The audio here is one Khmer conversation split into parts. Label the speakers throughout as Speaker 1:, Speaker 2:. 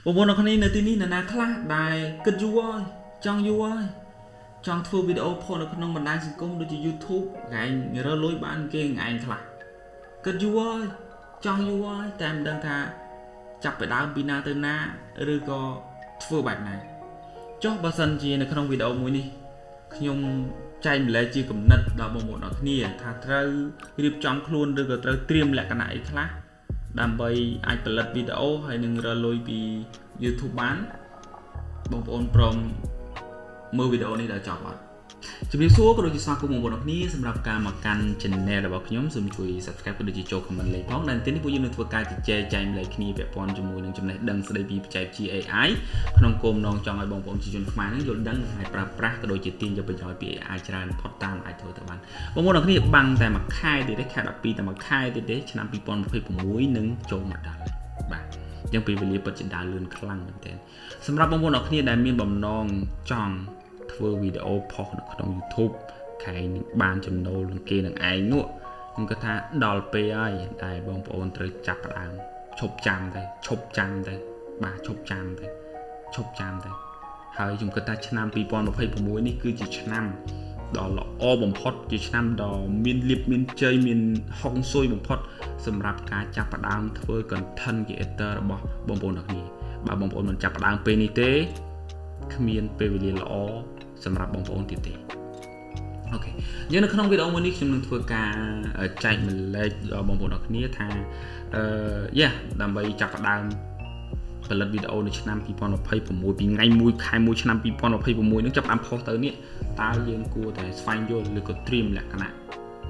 Speaker 1: បងប្អូនអរគ្នានៅទីនេះនរណាខ្លះដែលគិតយូរហើយចង់យូរហើយចង់ធ្វើវីដេអូផុសនៅក្នុងបណ្ដាញសង្គមដូចជា YouTube កែងរើលុយបានគេឯងខ្លះគិតយូរហើយចង់យូរហើយតែមិនដឹងថាចាប់ពីដើមពីណាទៅណាឬក៏ធ្វើបែបណាចុះបើសិនជានៅក្នុងវីដេអូមួយនេះខ្ញុំចែកម្លែកជាគំនិតដល់បងប្អូនអរគ្នាថាត្រូវរៀបចំខ្លួនឬក៏ត្រូវត្រៀមលក្ខណៈអីខ្លះដើម្បីអាចផលិតវីដេអូហើយនឹងរកលុយពី YouTube បានបងប្អូនព្រមមើលវីដេអូនេះដល់ចប់អត់ជំរាបសួរក៏ដូចជាស្វាគមន៍បងប្អូនអរគ្នាសម្រាប់ការមកកាន់ Channel របស់ខ្ញុំសូមជួយ Subscribe ក៏ដូចជាចូល Comment លេខផងដែលទីនេះពួកយើងនឹងធ្វើការជជែកចែកម្លែកគ្នាពាក់ព័ន្ធជាមួយនឹងចំណេះដឹងស្ដីពីបច្ចេកវិទ្យា AI ក្នុងគោលបំណងចង់ឲ្យបងប្អូនប្រជាជនខ្មែរនឹងយល់ដឹងនិងអាចប្រើប្រាស់ក៏ដូចជាទាញយកប្រយោជន៍ពី AI ច្រើនផុតតាមអាចធ្វើទៅបានបងប្អូនអរគ្នាបាំងតែមួយខែទៀតទេខែ12តែមួយខែទៀតទេឆ្នាំ2026នឹងចូលមកដល់បាទអញ្ចឹងពេលវេលាពិតជាដើរលឿនខ្លាំងមែនទែនសម្រាប់បងប្អូនអរគ្នាដែលមានបំណងចង់ធ្វើវីដេអូផុសនៅក្នុង YouTube ខែនឹងបានចំណូលនឹងគេនឹងឯងនោះខ្ញុំគិតថាដល់ពេលហើយដែលបងប្អូនត្រូវចាប់ផ្ដើមឈប់ចាំទៅឈប់ចាំទៅបាទឈប់ចាំទៅឈប់ចាំទៅហើយខ្ញុំគិតថាឆ្នាំ2026នេះគឺជាឆ្នាំដ៏ល្អបំផុតជាឆ្នាំដ៏មានលៀបមានជ័យមានហុងស៊ុយបំផុតសម្រាប់ការចាប់ផ្ដើមធ្វើ content creator របស់បងប្អូនទាំងគ្នាបើបងប្អូនមិនចាប់ផ្ដើមពេលនេះទេគ្មានពេលវេលាល្អសម្រាប់បងប្អូនទៀតទេOK យើងនៅក្នុងវីដេអូមួយនេះខ្ញុំនឹងធ្វើការចែកម្លែកដល់បងប្អូនអរគ្នាថាអឺយ៉ាដើម្បីចាប់ផ្ដើមផលិតវីដេអូនៅឆ្នាំ2026ពីថ្ងៃ1ខែ1ឆ្នាំ2026នឹងចាប់ផ្ដើមផុសទៅនេះតើយើងគួរតែស្វែងយល់ឬក៏ត្រៀមលក្ខណៈ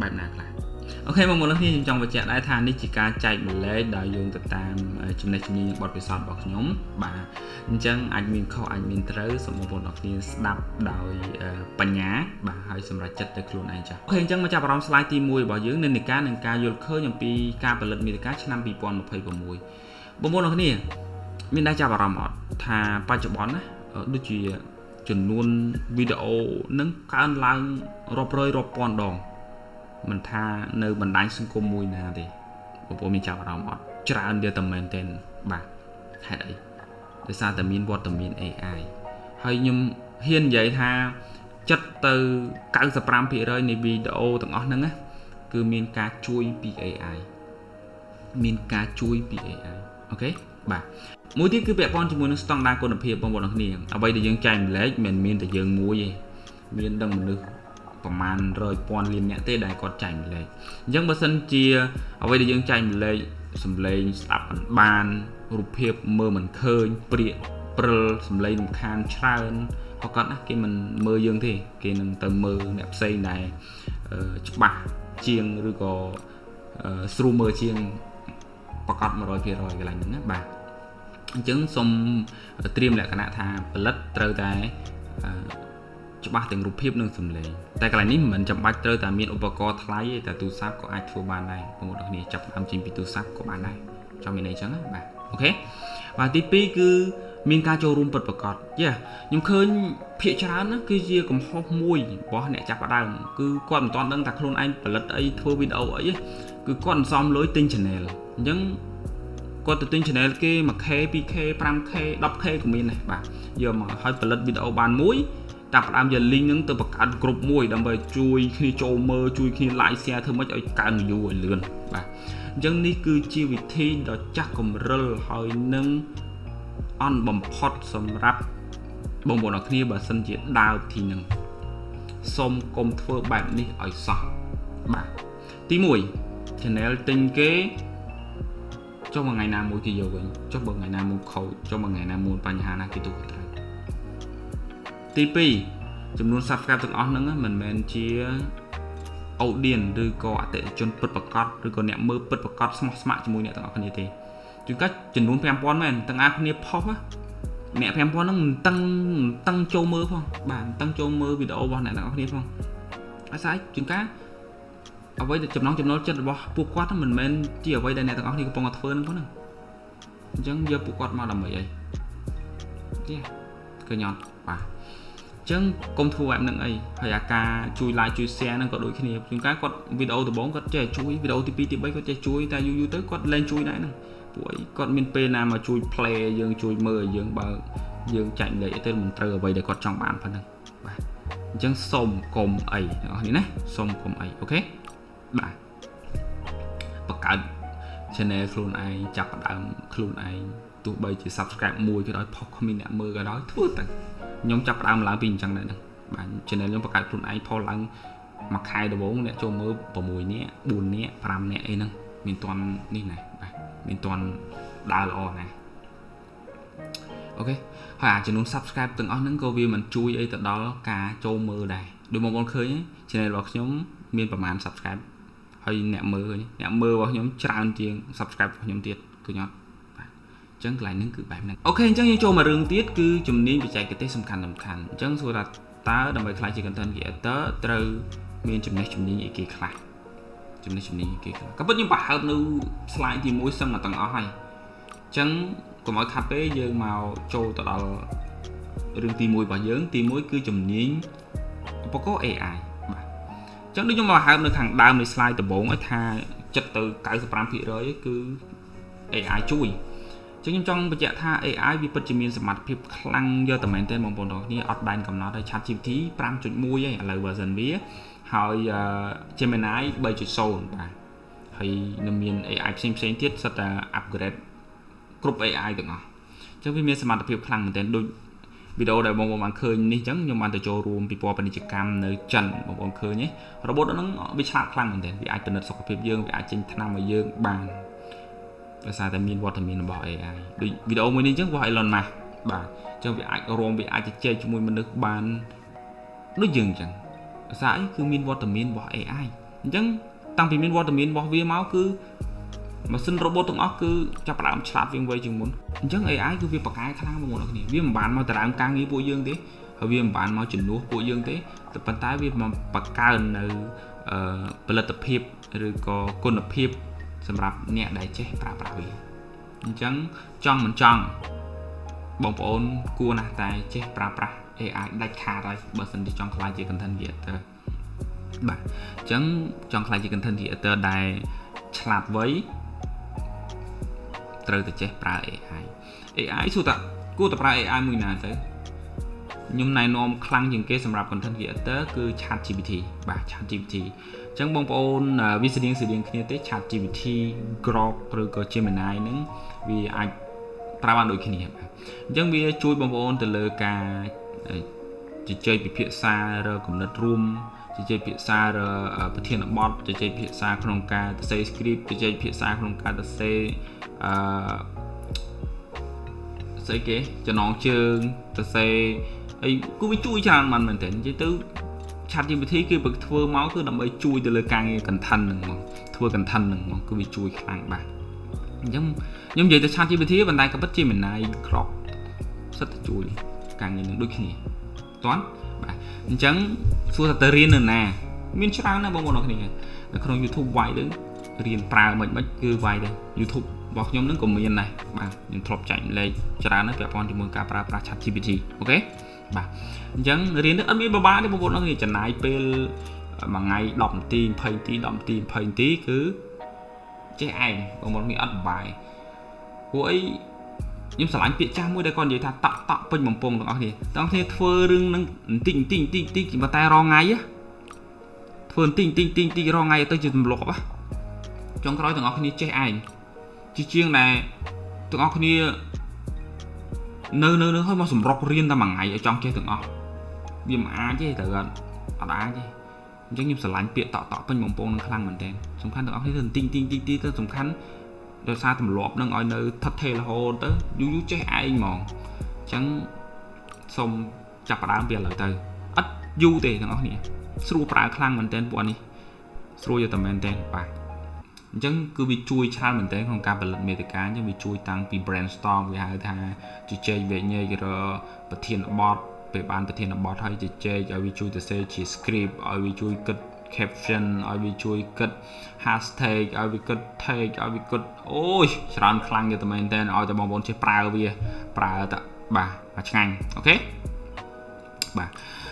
Speaker 1: បែបណាខ្លះOK បងប្អូនគ្នាខ្ញុំចង់បញ្ជាក់ដែរថានេះជាការចែកម្លែកដោយយោងទៅតាមចំណេះជំនាញនិងបទពិសោធន៍របស់ខ្ញុំបាទអញ្ចឹងអាចមានខុសអាចមានត្រូវសូមបងប្អូនអរគ្នាស្ដាប់ដោយបញ្ញាបាទហើយសម្រេចចិត្តទៅខ្លួនឯងចា៎OK អញ្ចឹងមកចាប់អារម្មណ៍ slide ទី1របស់យើងនិន្នាការនឹងការយល់ឃើញអំពីការផលិតមាតិកាឆ្នាំ2026បងប្អូនអរគ្នាមានដែរចាប់អារម្មណ៍អត់ថាបច្ចុប្បន្នណាដូចជាចំនួនវីដេអូនឹងកើនឡើងរាប់រយរាប់ពាន់ដងមិនថានៅបណ្ដាញសង្គមមួយណាទេបងប្អូនមានចាប់អារម្មណ៍អត់ច្រើនវាតែមែនទែនបាទហេតុអីដោយសារតែមានវត្តមាន AI ហើយខ្ញុំហ៊ាននិយាយថាចិត្តទៅ95%នៃវីដេអូទាំងអស់ហ្នឹងណាគឺមានការជួយពី AI មានការជួយពី AI OK បាទមួយទៀតគឺពាក់ព័ន្ធជាមួយនឹងស្តង់ដារគុណភាពបងប្អូនអរគ្នាអ្វីដែលយើងចែកម្លែកមិនមានតែយើងមួយទេមានដឹងមនុស្សប្រមាណ100ពាន់លានអ្នកទេដែលគាត់ចែកម្លែកអញ្ចឹងបើសិនជាអ្វីដែលយើងចែកម្លែកសំឡេងស្ដាប់មិនបានរូបភាពមើលមិនឃើញព្រាកព្រិលសំឡេងរំខានច្រើនប្រកាសណាគេមិនមើលយើងទេគេនឹងទៅមើលអ្នកផ្សេងដែលច្បាស់ជាងឬក៏ស្រួលមើលជាងប្រកាស100%កន្លែងហ្នឹងណាបាទអញ្ចឹងសូមត្រៀមលក្ខណៈថាផលិតត្រូវតែច្បាស់ទាំងរូបភាពនិងសំឡេងតែកន្លែងនេះមិនចាំបាច់ត្រូវតែមានឧបករណ៍ថ្លៃទេតែទូរស័ព្ទក៏អាចធ្វើបានដែរបងប្អូនទាំងគ្នាចាប់ផ្ដើមចេញពីទូរស័ព្ទក៏បានដែរចង់មានន័យអញ្ចឹងណាបាទ OK បាទទី2គឺមានការចូលរួមពិតប្រាកដយ៉ាខ្ញុំឃើញភាគច្រើនណាគឺជាកំហុសមួយរបស់អ្នកចាប់ផ្ដើមគឺគាត់មិនទាន់ដឹងថាខ្លួនឯងផលិតអីធ្វើវីដេអូអីគឺគាត់សន្សំលុយទិញ channel អញ្ចឹងគាត់ទៅទិញ channel គេ 1K 2K 5K 10K ក៏មានដែរបាទយកមកឲ្យផលិតវីដេអូបានមួយតាមផ្ដើមយក link ហ្នឹងទៅបង្កើតក្រុមមួយដើម្បីជួយគ្នាចូលមើលជួយគ្នា like share ធ្វើម៉េចឲ្យកើន view ឲ្យលឿនបាទអញ្ចឹងនេះគឺជាវិធីដ៏ចាស់កម្រិលហើយនឹងអន់បំផុតសម្រាប់បងប្អូនអរគ្នាបើសិនជាដើរវិធីហ្នឹងសូមកុំធ្វើបែបនេះឲ្យសោះបាទទី1 channel ទិញគេចុះមួយថ្ងៃណាមួយគេយកវិញចុះបើថ្ងៃណាមួយខូចចុះមួយថ្ងៃណាមួយបញ្ហាណាគេទូត្រូវទី2ចំនួន subscribe ទាំងអស់ហ្នឹងមិនមែនជា audience ឬក៏អតិថិជនពិតប្រាកដឬក៏អ្នកមើលពិតប្រាកដស្មោះស្ម័គ្រជាមួយអ្នកទាំងអស់គ្នាទេជួនកាលចំនួន5000មែនទាំងអស់គ្នាផុសអ្នក5000ហ្នឹងមិនតឹងមិនតឹងចូលមើលផងបាទមិនតឹងចូលមើលវីដេអូរបស់អ្នកទាំងអស់គ្នាផងអាស្រ័យជួនកាលអ្វីដែលចំណងចំណូលចិត្តរបស់ពួកគាត់មិនមែនជាអ្វីដែលអ្នកទាំងអស់គ្នាកំពុងតែធ្វើហ្នឹងផងហ្នឹងអញ្ចឹងយកពួកគាត់មកដើម្បីអីចេះឃើញអត់បាទចឹងកុំធ្វើបែបហ្នឹងអីហើយអាការជួយ like ជួយ share ហ្នឹងក៏ដូចគ្នាជួនកាលគាត់វីដេអូដំបូងគាត់ចេះជួយវីដេអូទី2ទី3គាត់ចេះជួយតែយូរយូរទៅគាត់លែងជួយដែរហ្នឹង ពួកអីគាត់មានពេលណាមកជួយ play យើងជួយមើលឲ្យយើងបើយើងចែករំលែកអីទៅមិនត្រូវអ្វីដែលគាត់ចង់បានប៉ុណ្ណឹងបាទអញ្ចឹងសូមកុំអីទាំងអស់នេះណាសូមកុំអីOK បាទបង្កើត channel ខ្លួនឯងចាប់ផ្ដើមខ្លួនឯងទោះបីជា subscribe មួយក៏ដោយផុសគ្មានអ្នកមើលក៏ដោយធ្វើទៅខ្ញុំចាប់ផ្ដើមឡើងពីអញ្ចឹងដែរហ្នឹងបាទ channel ខ្ញុំបង្កើតខ្លួនឯងផុសឡើងមួយខែដំបូងអ្នកចូលមើល6នាក់4នាក់5នាក់អីហ្នឹងមានតន់នេះណាបាទមានតន់ដើរល្អណាស់OK ហើយអាចំនួន subscribe ទាំងអស់ហ្នឹងក៏វាមិនជួយអីទៅដល់ការចូលមើលដែរដូចបងប្អូនឃើញ channel របស់ខ្ញុំមានប្រហែល subscribe ហើយអ្នកមើលឃើញអ្នកមើលរបស់ខ្ញុំច្រើនជាង subscribe របស់ខ្ញុំទៀតឃើញអត់បាទអញ្ចឹងកន្លែងហ្នឹងគឺបែបហ្នឹង OK អញ្ចឹងយើងចូលមករឿងទៀតគឺជំនាញបច្ចេកទេសសំខាន់សំខាន់អញ្ចឹងសួរថាតើដើម្បីក្លាយជា content creator ត្រូវមានចំណេះជំនាញអីគេខ្លះចំណេះជំនាញអីគេខ្លះក៏ពិតខ្ញុំប្រហើបនៅ slide ទី1សឹងតែទាំងអស់ហើយអញ្ចឹងកុំឲ្យខាត់ពេកយើងមកចូលទៅដល់រឿងទី1របស់យើងទី1គឺជំនាញឧបករណ៍ AI បាទអញ្ចឹងដូចខ្ញុំមកហើបនៅខាងដើមនៃ slide ដំបូងឲ្យថាចិត្តទៅ95%គឺ AI ជួយអញ្ចឹងខ្ញុំចង់បញ្ជាក់ថា AI វាពិតជាមានសមត្ថភាពខ្លាំងយកតែមែនទែនបងប្អូនទាំងគ្នាអត់ដែនកំណត់ហើយ ChatGPT 5.1ឯងឥឡូវ version វាហើយ Gemini 3.0បាទហើយនៅមាន AI ផ្សេងផ្សេងទៀតសុទ្ធតែ upgrade គ្រប់ AI ទាំងអស់អញ្ចឹងវាមានសមត្ថភាពខ្លាំងមែនទែនដូចវីដេអូដែលបងប្អូនបានឃើញនេះអញ្ចឹងខ្ញុំបានទៅចូលរួមពិព័រណ៍ពាណិជ្ជកម្មនៅចិនបងប្អូនឃើញទេ robot ហ្នឹងវាឆ្លាតខ្លាំងមែនទែនវាអាចពិនិត្យសុខភាពយើងវាអាចចេញថ្នាំឲ្យយើងបានដោយសារតែមានវត្តមានរបស់ AI ដូចវីដេអូមួយនេះអញ្ចឹងរបស់ Elon Musk បាទអញ្ចឹងវាអាចរួមវាអាចជជែកជាមួយមនុស្សបានដូចយើងអញ្ចឹងដោយសារអីគឺមានវត្តមានរបស់ AI អញ្ចឹងតាំងពីមានវត្តមានរបស់វាមកគឺម៉ាស៊ីន robot ទាំងអស់គឺចាប់ផ្ដើមឆ្លាតវាងវៃជាងមុនអញ្ចឹង AI គឺវាប្រកែខ្លាំងបងប្អូនគ្នាវាមិនបានមកដដើមការងារពួកយើងទេហើយវាមិនបានមកជំនួសពួកយើងទេតែប៉ុន្តែវាមកបង្កើននៅផលិតភាពឬក៏គុណភាពសម្រាប់អ្នកដែលចេះប្រើប្រាស់វាអញ្ចឹងចង់មិនចង់បងប្អូនគួរណាស់តែចេះប្រើប្រាស់ AI ដាច់ខាតហើយបើសិនជាចង់ក្លាយជា content creator បាទអញ្ចឹងចង់ក្លាយជា content creator ដែលឆ្លាតវៃត្រូវតែចេះប្រើ AI AI សួរតាគួរតែប្រើ AI មួយណាទៅខ្ញុំណែនាំខ្លាំងជាងគេសម្រាប់ content creator គឺ ChatGPT បាទ ChatGPT អញ្ចឹងបងប្អូនវាស្តៀងស្តៀងគ្នាទេ ChatGPT Grok ឬក៏ Gemini ហ្នឹងវាអាចប្រើបានដូចគ្នាបាទអញ្ចឹងវាជួយបងប្អូនទៅលើការជជែកពិភាក្សារកគំនិតរួមជជែកពិភាក្សារប្រធានបទជជែកពិភាក្សាក្នុងការសរសេរ script ជជែកពិភាក្សាក្នុងការសរសេរអឺស្អីគេចំណងជើងសរសេរអីគឺវាជួយច្រើនបានមែនតើនិយាយទៅ ChatGPT គឺបើធ្វើមកគឺដើម្បីជួយទៅលើការងារ content ហ្នឹងហ្មងធ្វើ content ហ្នឹងហ្មងគឺវាជួយខ្លាំងបាទអញ្ចឹងខ្ញុំនិយាយទៅ ChatGPT ប៉ុន្តែក៏ពិត Gemini Grok សិតតែជួយការងារនឹងដូចគ្នាតន់បាទអញ្ចឹងសួរថាទៅរៀននៅណាមានច្រើនណាស់បងប្អូនអរគ្នានៅក្នុង YouTube វាយទៅរៀនប្រើមិនមិនគឺវាយទៅ YouTube របស់ខ្ញុំនឹងក៏មានដែរបាទខ្ញុំធ្លាប់ចែករំលែកច្រើនណាស់ពាក់ព័ន្ធជាមួយការប្រើប្រាស់ ChatGPT OK បាទអញ្ចឹងរៀនទៅអត់មានបបាក់ទេបងប្អូនអរគ្នាចំណាយពេលមួយថ្ងៃ10នាទី20នាទី10នាទី20នាទីគឺចេះឯងបងប្អូនមានអត់បបាយព្រោះអីខ្ញុំស្រឡាញ់ពាក្យចាស់មួយដែលគាត់និយាយថាតក់តក់ពេញបំពង់ទាំងអស់គ្នាទាំងអស់គ្នាធ្វើរឿងនឹងបន្តិចបន្តិចបន្តិចបន្តិចប៉ុន្តែរងថ្ងៃធ្វើបន្តិចបន្តិចបន្តិចបន្តិចរងថ្ងៃទៅជាទម្លាប់ចុងក្រោយទាំងអស់គ្នាចេះឯងជាជាងដែលទាំងអស់គ្នានៅនៅនៅឲ្យមកសម្រុករៀនតែមួយថ្ងៃឲ្យចង់ចេះទាំងអស់វាមិនអាចទេត្រូវអត់អត់អាចទេអញ្ចឹងខ្ញុំស្រឡាញ់ពាក្យតក់តក់ពេញបំពង់នឹងខ្លាំងមែនទែនសំខាន់ទាំងអស់គ្នាទៅបន្តិចបន្តិចបន្តិចទៅសំខាន់ដោយសារទម្លាប់នឹងឲ្យនៅថិតថេររហូតទៅយូរយូរចេះឯងហ្មងអញ្ចឹងសូមចាប់ផ្ដើមពីឥឡូវទៅអត់យូរទេទាំងអស់គ្នាស្រួលប្រើខ្លាំងមែនទែនពួកនេះស្រួលយកតែមែនទែនបាទអញ្ចឹងគឺវាជួយច្រើនមែនទែនក្នុងការផលិតមាតិកាអញ្ចឹងវាជួយតាំងពី brainstorm គេហៅថាជជែកវែកញែករប្រធានបទពេលបានប្រធានបទហើយជជែកឲ្យវាជួយទៅសេជា script ឲ្យវាជួយគិត caption ឲ្យវាជួយគិត hashtag ឲ្យវាគិត tag ឲ្យវាគិតអូយច្រើនខ្លាំងយកតែមែនតើឲ្យតែបងប្អូនចេះប្រើវាប្រើតែបាទមកឆ្ងាញ់OK បាទ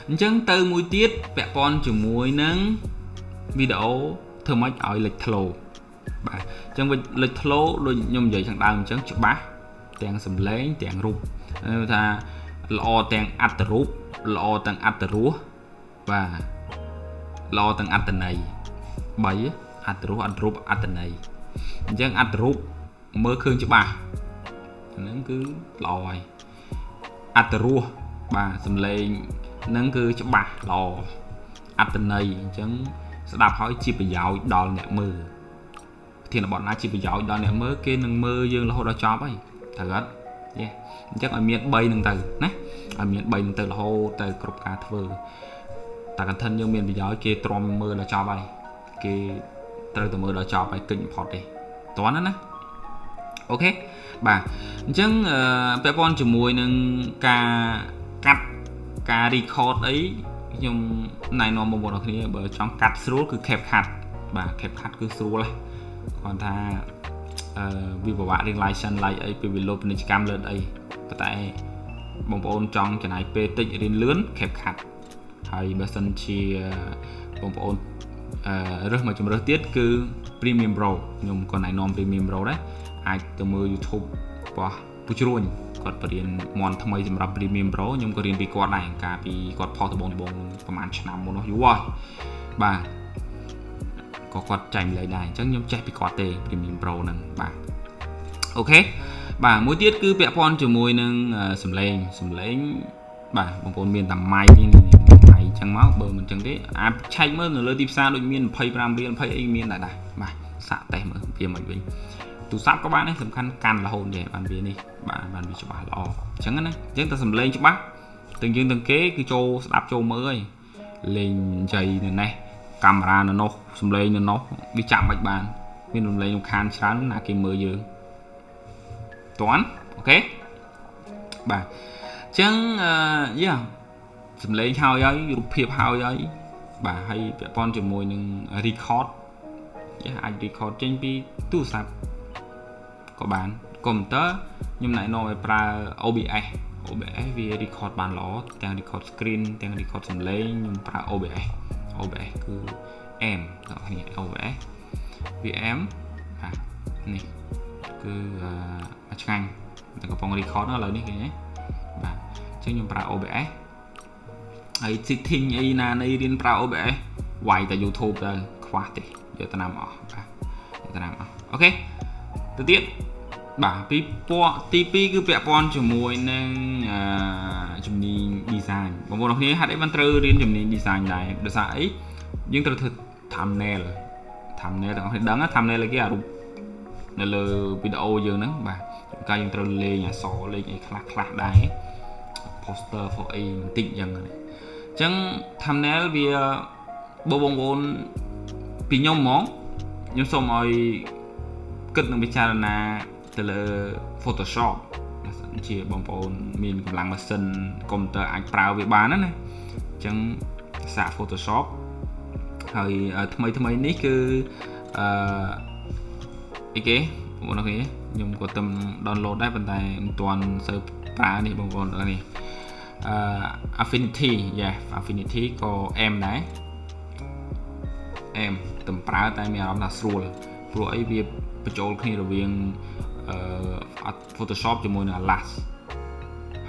Speaker 1: អញ្ចឹងទៅមួយទៀតពាក់ព័ន្ធជាមួយនឹងវីដេអូធ្វើម៉េចឲ្យលេចធ្លោបា បាទអញ្ចឹងវាលេចធ្លោដូចខ្ញុំនិយាយខាងដើមអញ្ចឹងច្បាស់ទាំងសំឡេងទាំងរូបថាល្អទាំងអត្តរូបល្អទាំងអត្តរសបាទល្អទាំងអត្តន័យ3អត្តរសអត្តរូបអត្តន័យអញ្ចឹងអត្តរូបមើលឃើញច្បាស់ហ្នឹងគឺល្អហើយអត្តរសបាទសំឡេងហ្នឹងគឺច្បាស់ល្អអត្តន័យអញ្ចឹងស្ដាប់ហើយជាប្រយោជន៍ដល់អ្នកមើលប្រធានបទណាជាប្រយោជន៍ដល់អ្នកមើលគេនឹងមើលយើងរហូតដល់ចប់ហើយត្រូវអត់យេអញ្ចឹងឲ្យមាន3ហ្នឹងទៅណាឲ្យមាន3ហ្នឹងទៅរហូតទៅគ្រប់ការធ្វើតែ content យើងមានប្រយោជន៍គេទ្រាំមើលដល់ចប់ហើយគេត្រូវតែមើលដល់ចប់ហើយកិច្ចបំផុតទេតោះណាណាOK បាទអញ្ចឹងពាក់ព័ន្ធជាមួយនឹងការកាត់ការ record អីខ្ញុំណែនាំបងប្អូនអរគ្នាបើចង់កាត់ស្រួលគឺ CapCut បាទ CapCut គឺស្រួលគាត់ថាអឺវាពិបាករៀង license like អីពីវាលោពាណិជ្ជកម្មលើអីប៉ុន្តែបងប្អូនចង់ចំណាយពេលតិចរៀនលឿន CapCut ហើយបើសិនជាបងប្អូនអឺរើសមកជំរើសទៀតគឺ Premiere Pro ខ្ញុំក៏ណែនាំ Premiere Pro ដែរអាចទៅមើល YouTube របស់ពូជ្រួញគាត់បរៀនមន់ថ្មីសម្រាប់ Premiere Pro ខ្ញុំក៏រៀនពីគាត់ដែរកាលពីគាត់ផុសដំបូងដំបូងប្រហែលឆ្នាំមុននោះយូរហើយបាទក៏គាត់ចែកម្លែកដែរអញ្ចឹងខ្ញុំចេះពីគាត់ទេ Premiere Pro ហ្នឹងបាទ OK បាទមួយទៀតគឺពាក់ព័ន្ធជាមួយនឹងសំឡេងសំឡេងបាទបងប្អូនមានតែ mic នេះ mic អញ្ចឹងមកបើមិនអញ្ចឹងទេអាចឆែកមើលនៅលើទីផ្សារដូចមាន25រៀល20អីមានដែរដែរបាទសាកតេស្តមើលវាមិនវិញទូរស័ព្ទក៏បានដែរសំខាន់កាន់រហូតទេបានវានេះបាទបានវាច្បាស់ល្អអញ្ចឹងណាអញ្ចឹងតែសំឡេងច្បាស់ទាំងយើងទាំងគេគឺចូលស្ដាប់ចូលមើលហើយលេងនិយាយនៅនេះកាមេរ៉ានៅនោះសំឡេងនៅនោះវាចាប់មិនបានមានសំឡេងរំខានច្រើនណាគេមើលយើងតាន់ OK បាទអញ្ចឹងអឺយ៉ាសំឡេងហើយហើយរូបភាពហើយហើយបាទហើយពាក់ព័ន្ធជាមួយនឹង record យ៉ាអាច record ចេញពីទូរស័ព្ទក៏បានកុំព្យូទ័រខ្ញុំណែនាំឲ្យប្រើ OBS OBS វា record បានល្អទាំង record screen ទាំង record សំឡេងខ្ញុំប្រើ OBS OBS គឺ M បងប្អូន OBS វា M បាទនេះគឺអឺឆ្ងាញ់តែកំពុង record ឥឡូវនេះគេណាបាទអញ្ចឹងខ្ញុំប្រើ OBS ហើយ setting អីណានៃរៀនប្រើ OBS វាយតែ YouTube ទៅខ្វះទេយកទៅណាមអស់បាទយកទៅណាមអស់ OK ទៅទៀតបាទពីពណ៌ទី2គឺពាក់ព័ន្ធជាមួយនឹងជំនាញ design បងប្អូនគ្នាហេតុអីបានត្រូវរៀនជំនាញ design ដែរដោយសារអីយើងត្រូវធ្វើ thumbnail thumbnail ទាំងអស់គ្នាដឹង thumbnail គេអារូបនៅលើវីដេអូយើងហ្នឹងបាទកាលយើងត្រូវលេងអក្សរលេងអីខ្លះខ្លះដែរ poster for អីបន្តិចអញ្ចឹងអញ្ចឹង thumbnail វាបងប្អូនពីខ្ញុំហ្មងខ្ញុំសូមឲ្យគិតនឹងពិចារណាទៅលើ Photoshop បើសិនជាបងប្អូនមានកម្លាំងម៉ាស៊ីនកុំព្យូទ័រអាចប្រើវាបានណាណាអញ្ចឹងសាក Photoshop ហើយថ្មីថ្មីនេះគឺអឺអីគេបងប្អូនគ្នាខ្ញុំក៏ទំ download ដែរប៉ុន្តែមិនទាន់សូវប្រើនេះបងប្អូននេះអឺ Affinity yeah Affinity ក៏ M ដែរ M ទំប្រើតែមានអារម្មណ៍ថាស្រួលព្រោះអីវាបញ្ចូលគ្នារវាងអឺ Photoshop ជាមួយនឹង Illustrator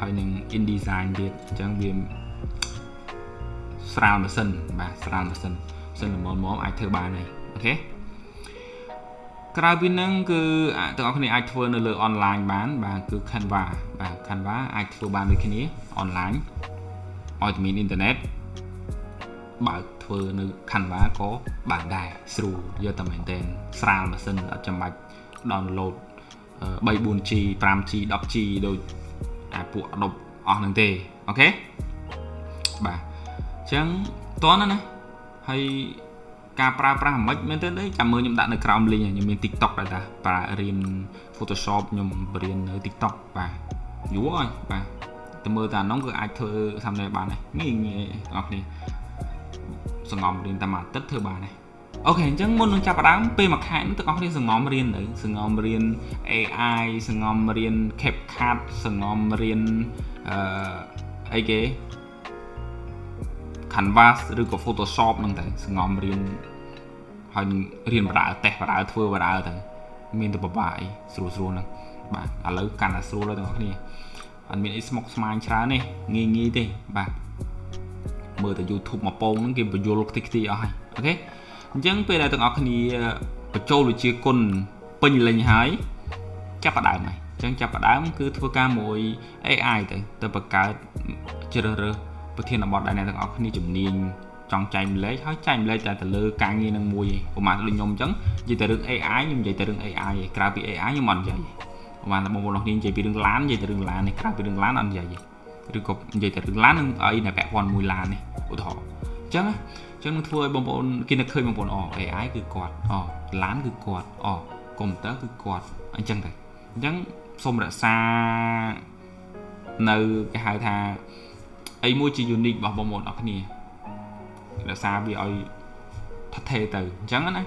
Speaker 1: ហើយនឹង InDesign ទៀតអញ្ចឹងវាស្រាលម៉ាស៊ីនបាទស្រាលម៉ាស៊ីនម៉ាស៊ីនល្មមៗអាចធ្វើបានហើយ OK ក្រៅពីហ្នឹងគឺទាំងអស់គ្នាអាចធ្វើនៅលើ online បានបាទគឺ Canva បាទ Canva អាចធ្វើបានដូចគ្នា online ឲ្យតែមានអ៊ីនធឺណិតបើកធ្វើនៅ Canva ក៏បានដែរស្រួលយកតែមែនទែនស្រាលម៉ាស៊ីនអត់ចាំបាច់ download 3 4G 5G 10G ដូចអាពួក Adobe អស់ហ្នឹងទេ OK បាទអញ្ចឹងតោះណាណាហើយការប្រើប្រាស់មិនមែនទេចាំមើលខ្ញុំដាក់នៅក្រោម link ខ្ញុំមាន TikTok ដែរតាប្រើរៀន Photoshop ខ្ញុំបរៀននៅ TikTok បាទយូរហើយបាទទៅមើលតានោះគឺអាចធ្វើ thumbnail បានដែរងាយងាយបងប្អូនសងំរៀនតែមួយអាទិត្យធ្វើបានដែរ OK អញ្ចឹងមុននឹងចាប់ផ្ដើមពេលមួយខែទាំងអស់គ្នាសងំរៀនទៅសងំរៀន AI សងំរៀន CapCut សងំរៀនអឺអីគេ Canvas ឬក៏ Photoshop ហ្នឹងទៅសងំរៀន ហើយរៀនបដើតេស្តបដើធ្វើបដើទៅមានតែបបាអីស្រួលស្រួលហ្នឹងបាទឥឡូវកាន់តែស្រួលហើយទាំងអស់គ្នាអត់មានអីស្មុគស្មាញច្រើនទេងាយងាយទេបាទមើលតែ YouTube មកពងហ្នឹងគេបញ្យលខ្ទេចខ្ទីអស់ហើយ OK អញ្ចឹងពេលដែលទាំងអស់គ្នាបញ្ចូលវិជាគុណពេញលេញហើយចាប់ផ្ដើមហើយអញ្ចឹងចាប់ផ្ដើមគឺធ្វើការមួយ AI ទៅទៅបង្កើតជ្រើសរើសប្រធានបទដែលអ្នកទាំងអស់គ្នាជំនាញចង់ចែកម្លែកហើយចែកម្លែកតែទៅលើការងារនឹងមួយឯងឧបមាដូចខ្ញុំអញ្ចឹងនិយាយតែរឿង AI ខ្ញុំនិយាយតែរឿង AI ឯងក្រៅពី AI ខ្ញុំអត់និយាយឧបមាថាបងប្អូនគ្នានិយាយពីរឿងឡាននិយាយតែរឿងឡាននេះក្រៅពីរឿងឡានអត់និយាយឬក៏និយាយតែរឿងឡាននឹងអីដែលពាក់ព័ន្ធមួយឡាននេះឧទាហរណ៍អញ្ចឹងអញ្ចឹងនឹងធ្វើឲ្យបងប្អូនគេនឹកឃើញបងប្អូនអូ AI គឺគាត់អូឡានគឺគាត់អូកុំព្យូទ័រគឺគាត់អញ្ចឹងទៅអញ្ចឹងសូមរក្សានៅគេហៅថាអីមួយជា unique របស់បងប្អូនអរគ្នារក្សាវាឲ្យថថេទៅអញ្ចឹងណា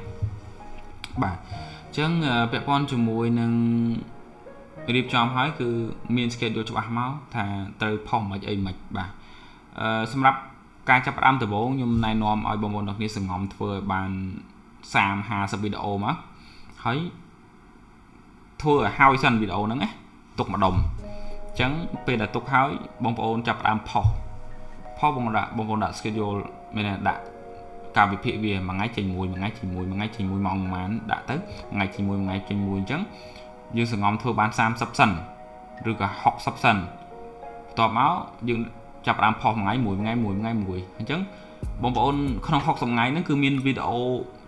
Speaker 1: បាទអញ្ចឹងពាក់ព័ន្ធជាមួយនឹងរៀបចំហើយគឺមាន schedule ច្បាស់មកថាត្រូវផុសមិនអីមិនបាទអឺសម្រាប់ការចាប់ផ្ដើមដំបូងខ្ញុំណែនាំឲ្យបងប្អូនទាំងគ្នាសង្ងំធ្វើឲ្យបាន30 50វីដេអូមកហើយធ្វើឲ្យហើយសិនវីដេអូហ្នឹងណាទុកម្ដុំអញ្ចឹងពេលដែលទុកហើយបងប្អូនចាប់ផ្ដើមផុសផុសបងដាក់បងប្អូនដាក់ schedule មានន័យដាក់ការវិភាគវាមួយថ្ងៃចេញមួយមួយថ្ងៃចេញមួយមួយថ្ងៃចេញមួយម៉ោងប្រហែលដាក់ទៅមួយថ្ងៃចេញមួយមួយថ្ងៃចេញមួយអញ្ចឹងយើងសង្ងំធ្វើបាន30សិនឬក៏60សិនបន្ទាប់មកយើងចាប់ផ្ដើមផុសមួយថ្ងៃមួយថ្ងៃមួយថ្ងៃមួយអញ្ចឹងបងប្អូនក្នុង60ថ្ងៃហ្នឹងគឺមានវីដេអូ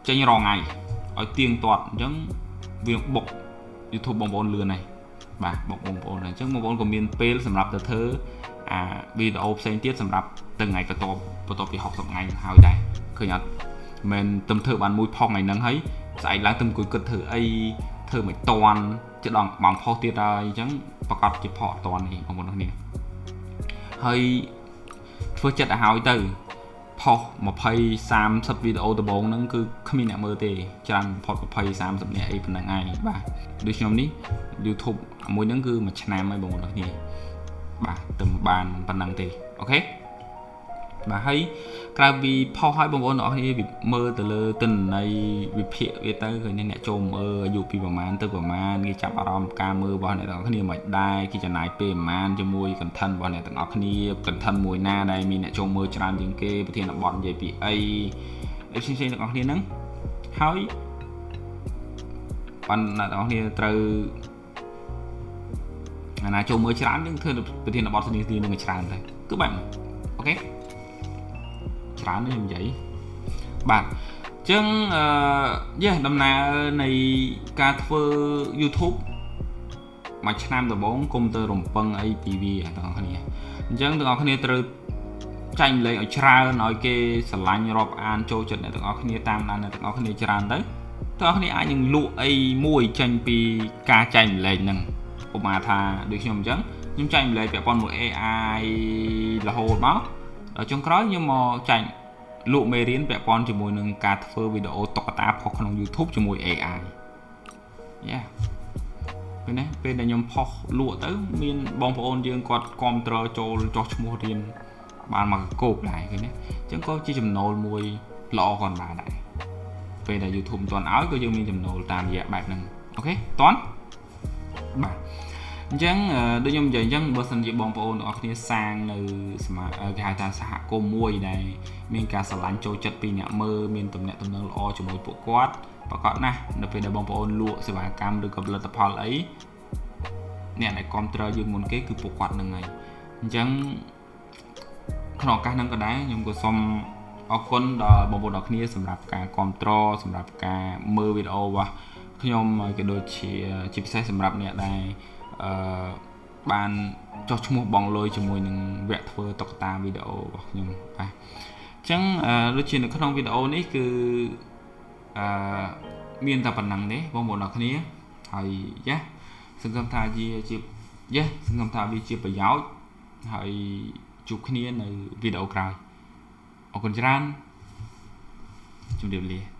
Speaker 1: ចេញរាល់ថ្ងៃឲ្យទៀងទាត់អញ្ចឹងវាបុក YouTube បងប្អូនលឿនហើយបាទបុកបងប្អូនហើយអញ្ចឹងបងប្អូនក៏មានពេលសម្រាប់ទៅធ្វើអាវីដេអូផ្សេងទៀតសម្រាប់ទៅថ្ងៃបន្ទាប់បន្ទាប់ពី60ថ្ងៃហើយដែរឃើញអត់មិនទំធ្វើបានមួយផុសថ្ងៃហ្នឹងហើយស្អែកឡើងទៅអង្គុយគិតធ្វើអីធ្វើមិនតាន់ជិតដល់បងផុសទៀតហើយអញ្ចឹងប្រកាសជាផុសអត់តាន់នេះបងប្អូនគ្នាហើយធ្វើចិត្តឲ្យហើយទៅផុស20 30វីដេអូដំបូងហ្នឹងគឺគ្មានអ្នកមើលទេច្រើនបំផុត20 30នាក់អីប៉ុណ្ណឹងឯងបាទដូចខ្ញុំនេះ YouTube មួយហ្នឹងគឺមួយឆ្នាំហើយបងប្អូនគ្នាបាទទៅបានប៉ុណ្ណឹងទេOK បាទហើយក្រៅពីផុសឲ្យបងប្អូនទាំងអស់គ្នាមើលទៅលើទិន្នន័យវិភាគវាទៅឃើញអ្នកចូលមើលអាយុពីប្រមាណទៅប្រមាណគេចាប់អារម្មណ៍ការមើលរបស់អ្នកទាំងអស់គ្នាមិនដែរគេចំណាយពេលប្រមាណជាមួយ content របស់អ្នកទាំងអស់គ្នា content មួយណាដែលមានអ្នកចូលមើលច្រើនជាងគេប្រធានបទនិយាយពីអីអីផ្សេងៗទាំងអស់គ្នាហ្នឹងហើយបានអ្នកទាំងអស់គ្នាត្រូវអាណាចូលមើលច្រើនយើងធ្វើប្រធានបទស្នីៗនឹងច្រើនទៅគឺបែប OK ច្រើននេះនិយាយបាទអញ្ចឹងអឺយេដំណើរនៃការធ្វើ YouTube មួយឆ្នាំដំបូងគុំទៅរំពឹងអីពីវាទាំងអស់គ្នាអញ្ចឹងទាំងអស់គ្នាត្រូវចែកម្លែកឲ្យច្រើនឲ្យគេស្រឡាញ់រាប់អានចូលចិត្តអ្នកទាំងអស់គ្នាតាមដានអ្នកទាំងអស់គ្នាច្រើនទៅទាំងអស់គ្នាអាចនឹងលក់អីមួយចេញពីការចែកម្លែកហ្នឹងឧបមាថាដូចខ្ញុំអញ្ចឹងខ្ញុំចែកម្លែកពាក់ព័ន្ធមួយ AI រហូតមកដល់ចុងក្រោយខ្ញុំមកចែកលក់មេរៀនពាក់ព័ន្ធជាមួយនឹងការធ្វើវីដេអូតុក្កតាផុសក្នុង YouTube ជាមួយ AI យ៉ាពេលនេះពេលដែលខ្ញុំផុសលក់ទៅមានបងប្អូនយើងគាត់គ្រប់គ្រងចូលចោះឈ្មោះរៀនបានមកកោកដែរឃើញទេអញ្ចឹងក៏ជាចំណូលមួយល្អគាត់បានដែរពេលដែល YouTube មិនទាន់ឲ្យក៏យើងមានចំណូលតាមរយៈបែបហ្នឹង OK តន់បាទអញ្ចឹងដូចខ្ញុំនិយាយអញ្ចឹងបើសិនជាបងប្អូនទាំងអស់គ្នាសាងនៅសមាគេហៅថាសហគមន៍មួយដែលមានការស្រឡាញ់ចូលចិត្តពីអ្នកមើលមានទំនាក់ទំនងល្អជាមួយពួកគាត់ប្រកាសណាស់នៅពេលដែលបងប្អូនលក់សេវាកម្មឬក៏ផលិតផលអីអ្នកដែលគ្រប់គ្រងយើងមុនគេគឺពួកគាត់នឹងហើយអញ្ចឹងក្នុងឱកាសហ្នឹងក៏ដែរខ្ញុំក៏សូមអរគុណដល់បងប្អូនអរគ្នាសម្រាប់ការគ្រប់គ្រងសម្រាប់ការមើលវីដេអូរបស់ខ្ញុំក៏ដូចជាជាពិសេសសម្រាប់អ្នកដែលអឺបានចុះឈ្មោះបងលុយជាមួយនឹងវគ្គធ្វើតុក្កតាវីដេអូរបស់ខ្ញុំបាទអញ្ចឹងដូចជានៅក្នុងវីដេអូនេះគឺអឺមានតែប៉ុណ្ណឹងទេបងប្អូនអរគ្នាហើយយ៉ាសង្ឃឹមថាជាជាយ៉ាសង្ឃឹមថាវាជាប្រយោជន៍ហើយជួបគ្នានៅវីដេអូក្រោយអរគុណច្រើនជម្រាបលា។